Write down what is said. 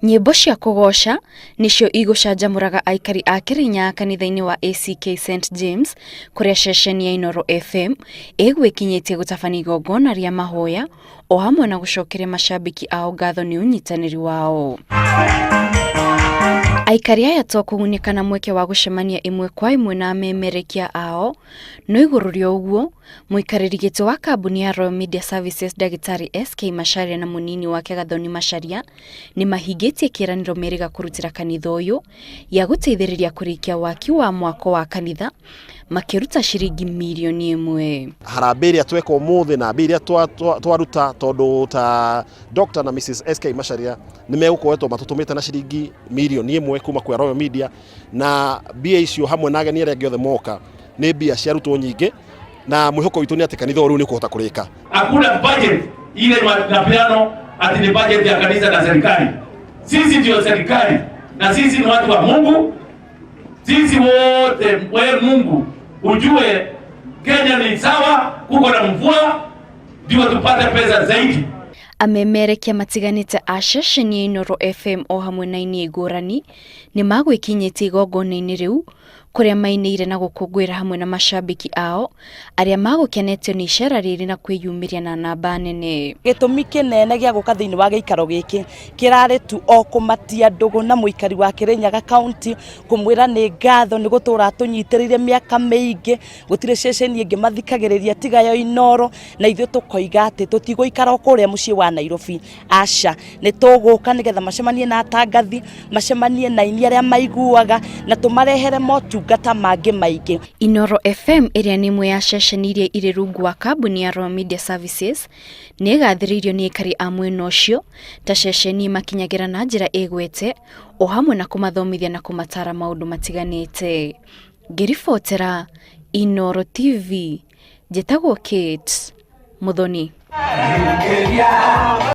Nyĩmbo cia kũgoca nĩcio igũcanjamũraga aikari a Kĩrĩnyaga kanitha-inĩ wa ACK St James kũrĩa ceceni ya Inooro FM ĩgwĩkinyĩtie gũtabania igongona rĩa mahoya o hamwe na gũcokeria macambĩki ao ngatho nĩ ũnyitanĩri wao. Aikari aya to kũgunĩka na mweke wa gũcemania ĩmwe kwa ĩmwe na amemerekia ao, no igũrũ rĩa ũguo, mũikarĩri gĩtĩ wa kambuni ya Royal Media Services Ndagĩtarĩ SK Macharia na mũnini wake Gathoni Macharia nĩ mahingĩtie kĩĩranĩro merĩga kũrutĩra kanitha ũyũ gĩa gũteithĩrĩria kũrĩkia waki wa mwako wa kanitha makĩruta ciringi mirioni 1. Harambĩ ĩrĩa tweka ũmũthĩ na mbia iria twaruta tondũ ta Dr. na Mrs. SK Macharia nĩ megũkoretwo matũtũmĩte na ciringi mirioni 1 kuma kwa Royal Media, na mbia icio hamwe na ageni arĩa angĩ othe moka nĩ mbia ciarutwo nyingĩ, na mwĩhoko witũ nĩ atĩ kanitha ũyũ rĩu nĩ ũkũhota kũrĩka. Hakuna budget ile napeano ati ni budget ya kanisa na serikali. Sisi ndio serikali na sisi ni watu wa Mungu. Sisi wote we Mungu ujue Kenya ni sawa, kuko na mvua ndio tupate pesa zaidi. Amemerekia matiganĩte a ceceni ya Inooro FM o hamwe na aini ngũrani nĩ magwĩkinyĩtie igongona-inĩ rĩu kũrĩa mainĩire na gũkũngũĩra hamwe na macambĩki ao arĩa magũkenetio nĩ icera rĩrĩ na kwĩyumĩria na namba nene. Gĩtũmi kĩnene gĩa gũka thĩinĩ wa gĩikaro gĩkĩ kĩrarĩ tu o kũmatia ndũgũ na mũikari wa Kĩrĩnyaga County, kũmwĩra nĩ ngatho nĩ gũtũra tũnyitĩrĩire mĩaka mĩingĩ, gũtirĩ ceceni ĩngĩ mathikagĩrĩria tiga ya Inooro, na ithuĩ tũkoiga atĩ tũtigũikara o kũrĩa mũciĩ wa Nairobi, aca, nĩ tũgũka nĩgetha macemanie na atangathi, macemanie na aini arĩa maiguaga na tũmarehere motungata mangĩ maingĩ. Inooro FM ĩrĩa nĩ ĩmwe ya ceceni iria irĩ rungu wa kambuni ya Royal Media Services nĩ ĩgathĩrĩirio nĩ aikari a mwena ũcio ta ceceni ĩmakinyagĩra na njĩra ĩgwete o hamwe na kũmathomithia na kũmatara maũndũ matiganĩte. Ngĩribotera Inooro TV, njĩtagwo Kate Muthoni.